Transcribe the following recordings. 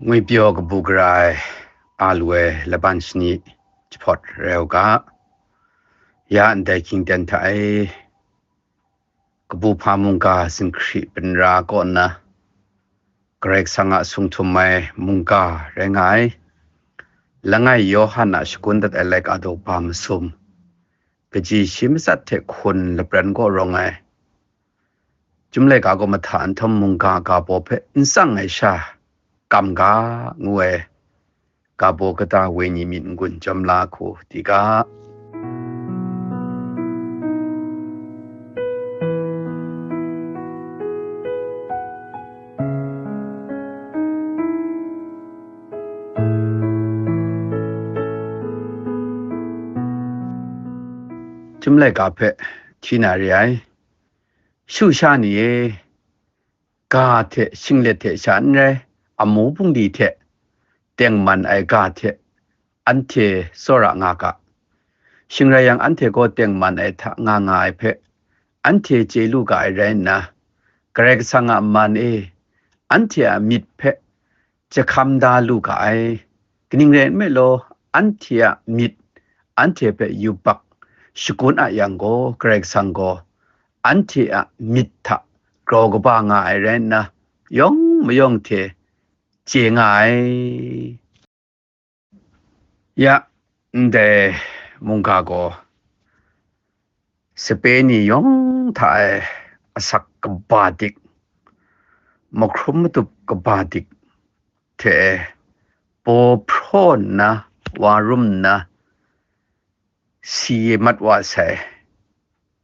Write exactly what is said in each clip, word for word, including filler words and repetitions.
Ngwipyaw kabu gara ai a lu ai laban shani jahpawt rai u ga, ya ndai hkying ten hta e, kabu hpa mungga zinghkri binra kaw nna, Karai Kasang a sung htum ai mungga rai nga ai, langai Yawhan a shagun dat ai laika daw ba masum, kaji shi matsat hte hkun lapran kaw rawng ai, Chyum laika gaw mahta nhtawm mungga ga baw hpe n tsang ai sha kam ga, ngu ai ga baw kata wenyi myit n-gun chyawm la hku di ga. Chyum laika hpe hti na re ai. Shu sha ni e, ga hte shinglet hte sha n rai, amu bungli hte tengman ai ga hte anhte tsawra nga ga. Shing rai yang, anhte gaw tengman ai hta nga nga ai hpe anhte chye lu ga ai rai nna, Karai Kasang a man e anhte a myit hpe jahkam da lu ga ai. Kaning rai nme law, anhte a myit, anhte hpe yubak shagun a yang gaw, Karai Kasang gaw anhte a myit hta grau kaba nga ai rai nna, yawng mayawng hte chye nga ai. Ya, ndai mungga gaw sape ni yawng hta e asak kaba dik, mahkrum matup kaba dik hte e, paw hpraw nna, wa rum nna, si mat wa sai,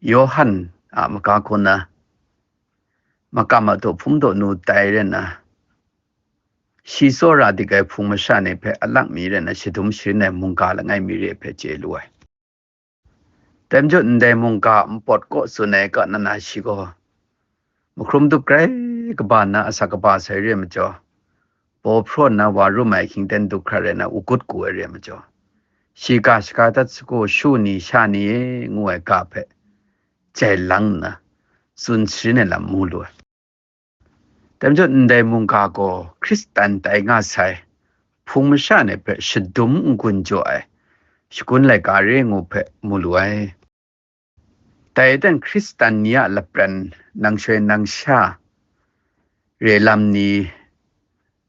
Yawhan a maka hku nna, makam a daw hpung daw nu tai rai nna, shi tsawra dik ai hpung masha ni hpe alak mi rai nna, shadum sharin ai mungga langai mi re ai hpe chye lu ai. Dai majaw, ndai mungga npawt kaw tsun ai ga nna shi gaw, mahkrum dup grai kaba nna asak kaba sai re ai majaw, paw hpraw nna wa rum ai hkying ten dup hkra rai nna, u gut ku ai re ai majaw, shi ga shaga dat sagu shu ni sha ni e ngu ai ga hpe jai lang nna, tsun sharin ai lam mu lu ai. Dai majaw, ndai mungga gaw Hkristan tai nga sai, hpung masha ni hpe shadum n-gun jaw ai, shagun laika re ngu hpe mu lu ai. Dai dan Hkristan ni a lapran nang shoi nang sha re lam ni,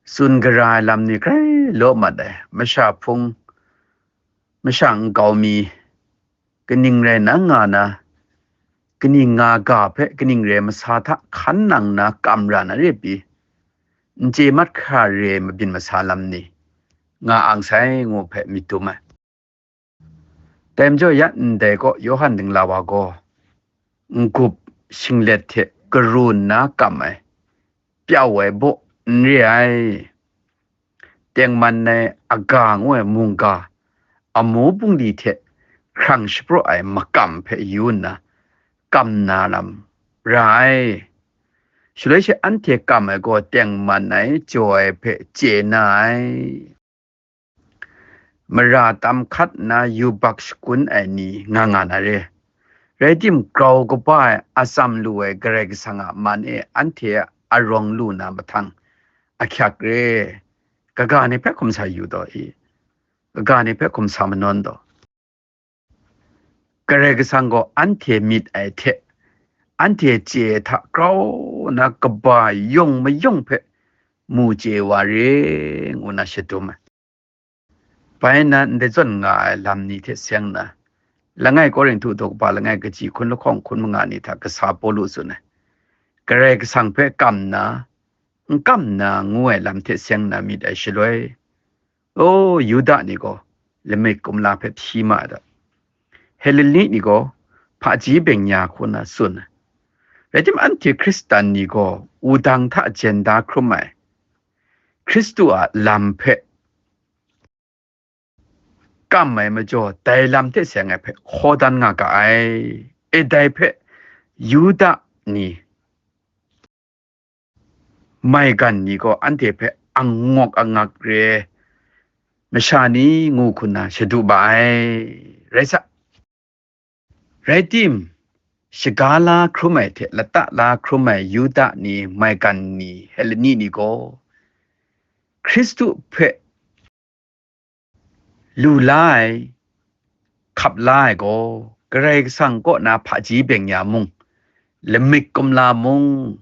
tsun gara ai lam ni grai law mat ai, masha hpung, masha nkau mi, kaning rai nang nga na, kaning nga ga hpe kaning re masa hta hkan nang na kam ra na re pyi, n chye mat hkra re mabyin masa lam ni, nga ang sai ngu hpe myit dum ai. Dai majaw, ya ndai kaw Yawhan dingla wa gaw, n-gup shinglet hte karu nna kam ai, pyau ai baw n re ai. Tengman ai aga ngu ai mungga, amu bungli hte hkrang shapraw ai makam hpe yu nna, kam na lam ra ai. Shaloi she anhte kam ai gaw tengman ai jaw ai hpe chye na ai. Mara tam hkat nna yubak shakun ai ni nga nga na re. Rai tim, grau kaba ai atsam lu ai Karai Kasang a man e anhte a arawng lu na mahtang ahkyak re. Kaga ni hpe hkum sa yu taw i? Kaga ni hpe hkum sa manawn taw? Karai Kasang gaw anhte myit ai hte, anhte chye ai hta grau nna kaba yawng mayawng hpe mu chye wa re, ngu na shadum ai. Bai nna ndai zawn nga ai lam ni hte seng nna, langai Korinhtu daw kaba langai kaji hkun lahkawng hkun manga ni hta kasa Pawlu tsun ai, Karai Kasang hpe kam nna, n kam nna ngu ai lam hte seng nna myit ai shaloi, o, Yuda ni gaw lamik kumla hpe hpyi ma ai da, Heleni ni gaw hpaji byeng-ya hku na tsun ai. Rai tim, anhte Hkristan ni gaw wudang hta jen da hkrum ai, Hkristu a lam hpe kam ai majaw, dai lam hte seng ai hpe hkaw dan nga ga ai. E, dai hpe Yuda ni, maigan ni gaw anhte hpe angawk angak re ai masha ni ngu hku na shadu ba ai. Rai sa, rai tim, shaga la hkrum ai hte lata la hkrum ai Yuda ni, maigan ni, Heleni ni gaw, Hkristu hpe lu la ai, hkap la ai gaw, Karai Kasang kaw na hpaji byeng ya mung, lamik kumla mung,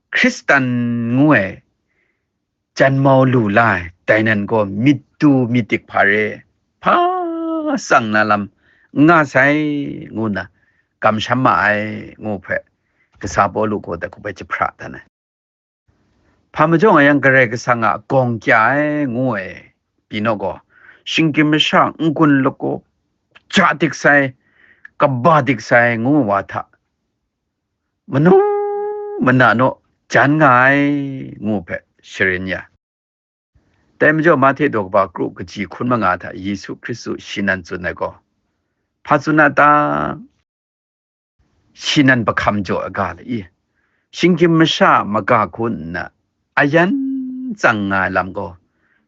Hkristan ngu ai janmau lu la ai, dai nan gaw myit du myit dik hpa re, hpa tsang na lam n nga sai, ngu nna kamsham ma ai, ngu hpe, kasa Pawlu gaw dai hku bai jahpra dan ai. Hpa majaw nga yang, Karai Kasang a gawng kya ai, ngu ai, pyi naw gaw, shinggyim masha n-gun lagaw ja dik sai, kaba dik sai, ngu wa hta, manu mana naw jan nga ai, ngu hpe sharin ya. Dai majaw, Mahte daw kaba kru kaji hkun manga hta Yesu Hkristu shi nan tsun ai gaw, hpa tsun a ta? Shi nan pahkam jaw ai ga la i? Shinggyim masha maga hku nna ayan tsang nga ai lam gaw,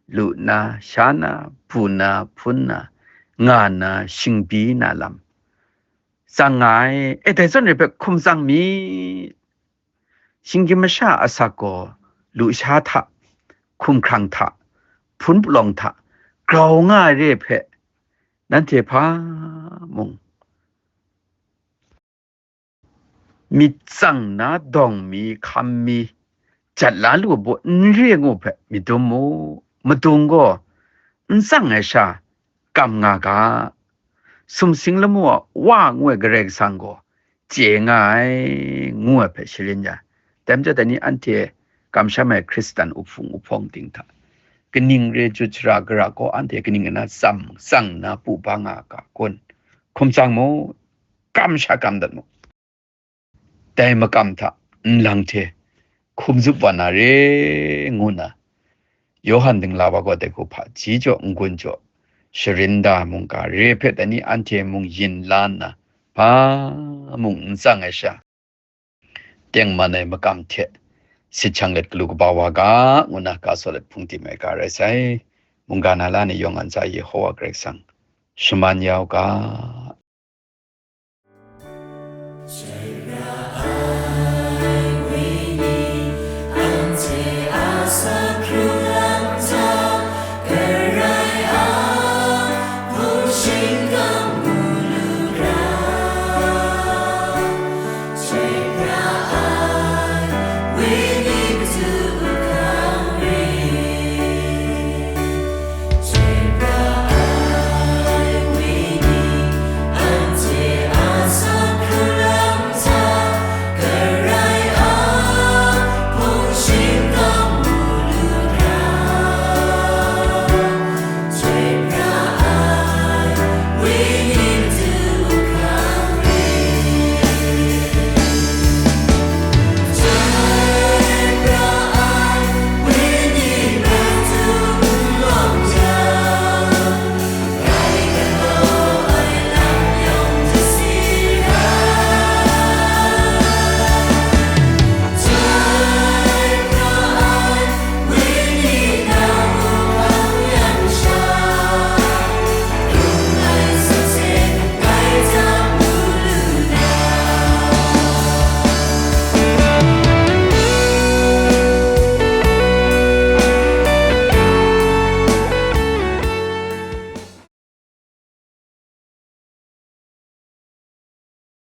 lu nna, sha nna, bu nna, hpun nna, nga nna, shingbi na lam tsang nga ai. E, dai zawn re hpe hkum tsang mi. Shinggyim masha asak gaw, lusha hta, hkumhkrang hta, hpun palawng hta grau nga ai re hpe, nanhte hpa mung myit tsang na dawng mi, hkam mi, jat la lu ai baw n re ngu hpe myit dum mu. Madung gaw n tsang ai sha kam nga ga, sumsing lamu a Wa ngu ai Karai Kasang gaw chye nga ai, ngu ai hpe sharin ya. Dai majaw, dai ni anhte kamsham ai Hkristan uhpung uhpawng ting hta, kaning re jut shara gara gaw anhte kaning rai nna tsam tsang nna pu ba nga ga kun? Hkum tsang mu, kam sha kam dat mu. Dai makam hta nlang hte hkum zup wa na re, ngu nna Yawhan dingla wa gaw dai hku hpaji jaw n-gun jaw sharin da ai mungga re hpe dai ni anhte mung yin la nna, hpa mung n tsang ai sha, tengman ai makam hte sit shang let galu kaba wa ga, ngu nna ga saw let hpung tim ai ga rai sai. Mungga na la ni yawng a ntsa Yehowa Karai Kasang shaman ya u ga.